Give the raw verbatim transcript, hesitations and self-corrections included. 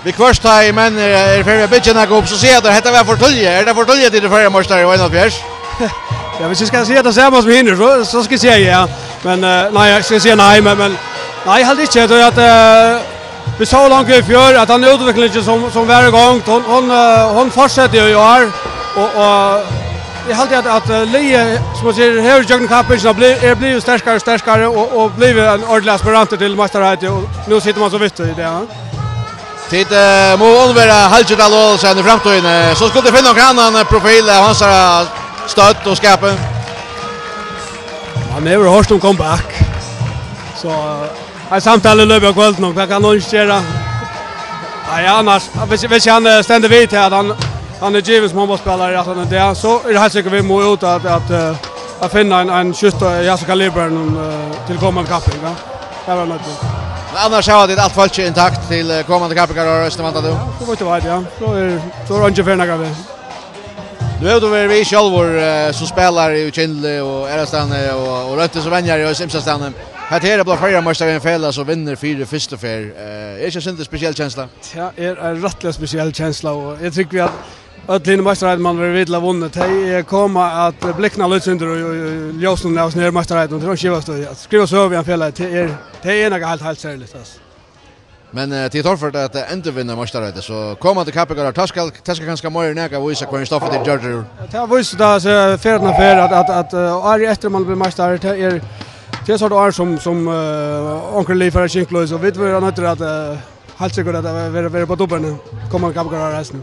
Viðhvørt tá ið menn eru, eru ferdig við at byggja nakað upp, so siga teir, "Hetta var for tíðliga." Er tað for tíðliga, at tit eru føroyameistarar í einoghálvfjerðs? Ja, hvis jeg skal sige det samme som hende, så, så skal jeg sige ja. Men uh, nej, jeg skal sige nej, men, men nej, jeg har ikke. Jeg tror, at uh, vi så langt i fjør, at den udvikling, som, som hver gang, hun, hun, uh, hun fortsætter jo i år. Og, og jeg har altid, at, at uh, lige, som man siger, her i Jørgen Kappelsen er blevet, er blevet stærkere og stærkere, og, og blevet en ordentlig aspirant til mesterheit, og nu sitter man så vidt i det, ja. Tit uh, må undvære Halgir Dahl Olsen í framtíðini, so skulu tit finna onkran annan profil av hansara stødd og skapi. Man hevur hoyrt um comeback. So uh, ein samtali í løpet av kvøldinum, hvat kann hon gera? Nei, annars, hvis, hvis hann uh, stendur við til at hann, hann er givin sum hondbóltsspælari, at hann er tað, so er tað heilt sikkert, vit mugu út at, at, uh, at finna ein, ein skytt í hasa kaliberen uh, til komandi kapping, ja. Tað var nokk. Men annars hava tit alt fólkið intakt til eh, komandi kappingar og Østur, væntar tú? Ja, so vítt eg veit, ja. So er, so er eingin ferð nakað við. Nú hevur tú verið við sjálvur eh, sum spælari í Kyndli og aðrastaðni og, og roynt sum venjari í ymsastaðni. Hetta her er blivið føroyameistari í ein felag sum vinnur fyri fyrstu ferð. Eh, er ikki eitt sindur spesiell kensla? Tað er ein rættiliga spesiell kensla, og eg trúgvi at øll hini meistaraheitini, man verður við til at vunna, tey eh, koma at blikna lítið sindur í, í, í ljósinum av hesum her meistaraheitini. Tað er ein skiva støð. At skriva søgu við ein felag, tað er, tað er nakað heilt, heilt serligt, altso. Men eh, tað er torført at eh, endurvinna meistaraheitið, so komandi kappingar, tað skal, tað skal kanska meira enn nakað vísa, hvørjum stoffi tit gjørdir úr. Tað vísir tað seg ferð eftir ferð, at, at, at eh, árið eftir man blívur meistari, tað er, tað er so ár sum, sum eh, onkur lið fara at skinkla, so vit verða noyddir at eh, heilt sikkurt at vera, vera, vera á duppuni komandi kappingar eisini.